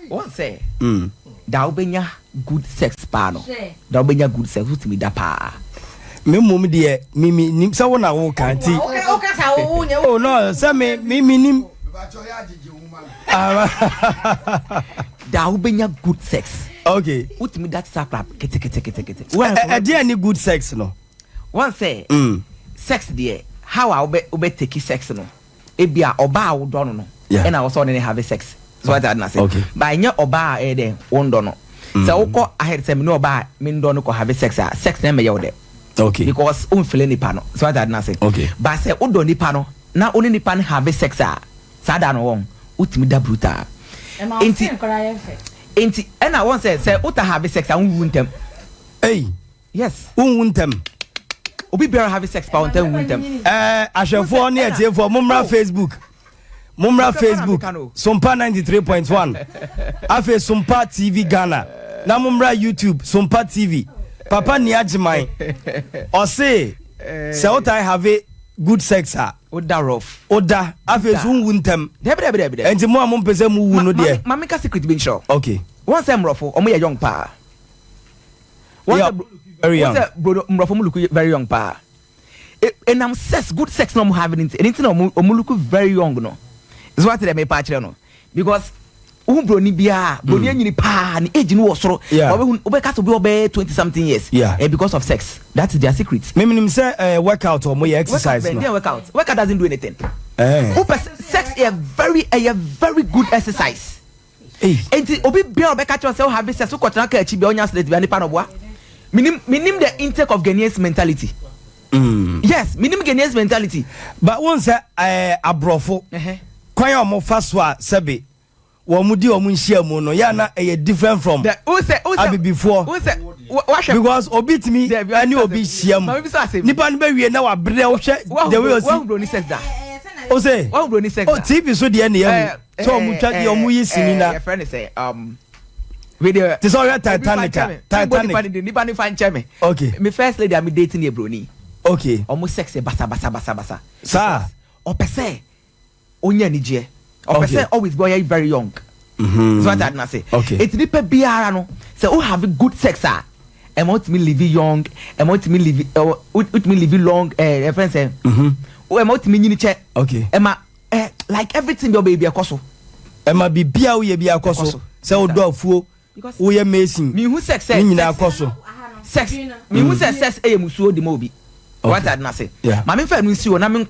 Wɔn sɛ da wobɛnya good sex paa no, da wobɛnya good sex, wotumi da paa. Me mmom deɛ, mi nim sɛ wo na wo ka nti. Oh no, sɛ mi nim. Da wobɛnya good sex, wotumi da te sɛ akora keteketekete. Ɛdeɛ ni good sex no? Wɔn sɛ sex deɛ, how a wobɛ take sex no, ebi a ɔbaa a wodɔ no, ɛna wɔsɛ ɔne ne have sex so, wate ade na se ba ɛnyɛ ɔbaa a ɛyɛ dɛ wondɔ no. Sɛ wokɔ ahead sɛ mene ɔbaa a mendɔ no kɔ have sex a, sex na ɛmɛyɛ wo dɛ because womfeel nipa no so, wate ade na se ba sɛ wodɔ nipa no na wo ne nipa no have sex a, saa da no wɔn wotumi da brutal. Nti ɛna wɔn sɛ wota have sex a, wonwu ntɛm. Ei! Yes. Wonwu ntɛm? Obi biara have sex pa, wɔntɛm wu ntɛm. Ahwɛfoɔ ne atiefoɔ, mommra Facebook, mommra Facebook Sompa 93.1, afei Sompa TV Ghana, na mommra YouTube Sompa TV. Papa Nia Gyeman ɔse sɛ wotae have good sex a, woda rough. Woda, afei so wonwu ntɛm. Dabi, dabi, dabi, dabi. Ɛnti mo a mompɛ sɛ mowu no deɛ. Ma menka secret bi nkyerɛ wo. Okay. Wɔn sɛ mmorɔfo, ɔmo yɛ young paa. Wɔn Yeah, sɛ very young. Wɔn sɛ mmorɔfo mo look very young paa. Ɛnam sex, good sex na ɔmo have ne nti, ɛne nti na ɔmo look very young no. So wate dɛ mepa akyerɛ no, because wohu broni biara, broni anyini paa, ne age no wɔ soro. Ɔbɛhu, wobɛka sɛ obi ɔbɛyɛ 20 something years. Because of sex. That is their secret. Memenim sɛ workout, ɔmo yɛ exercise workout no. Bɛn workout? Workout doesn't do anything. Wopɛ sex yɛ very good exercise. Ei. Nti obi biara ɔbɛka kyerɛ sɛ wo have sex, wokɔtena kaa akyi bia, ɔnya accident bia, nipa no boa. Minim the intake of Ghanaians mentality. Yes, minim Ghanaians mentality. But wɔn sɛ aborɔfo kwan a wɔn fa so a sɛbi wɔn mu di wɔn nhyia mu no yɛ na ɛyɛ different from The wo sɛ wo sɛ abibifoɔ. Wo sɛ wahwɛ because obi tumi Dabi, ɛne obi hyia mu, Maame bi sɛ asɛm. nipa no bɛ wie na wabrɛ, wohwɛ the way Wahu osi broni sex da? O se Wahu broni sex o da? TV so deɛ ne yɛ hu sɛ ɔmo twa deɛ ɔmo yi sini na Yɛfrɛ ne sɛ wei deɛ te sɛ ɔhwɛ Titanic a, Titanic. Nipa ne fa nkyɛn me. Me first lady a me date ne yɛ broni. Ɔmo sex yɛ basa basa basa basa. Saa. Ɔpɛ sɛ onya anigyeɛ, ɔpɛ sɛ always be ɔyɛ very young. So what I say, eti nipa biara no, sɛ o have good sex a, ɛma wotumi live young, ɛma wotumi live ɛ wotumi live long. Ɛfɛn sɛ ɛma wotumi nyini kyɛ. Ɛma like everything bi ɔbɛyɛ bi ɛkɔ so. Ɛma biribi a woyɛ bi akɔ Ɛkɔ so. So. Sɛ wodɔ afuo, Because woyɛ mason, mihu sex sɛ ne nyinaa sex kɔ so. Sex, mihu sɛ sex ɛyɛ musuo di ma obi. What I say, maame nfa nu nsi hɔ na mi.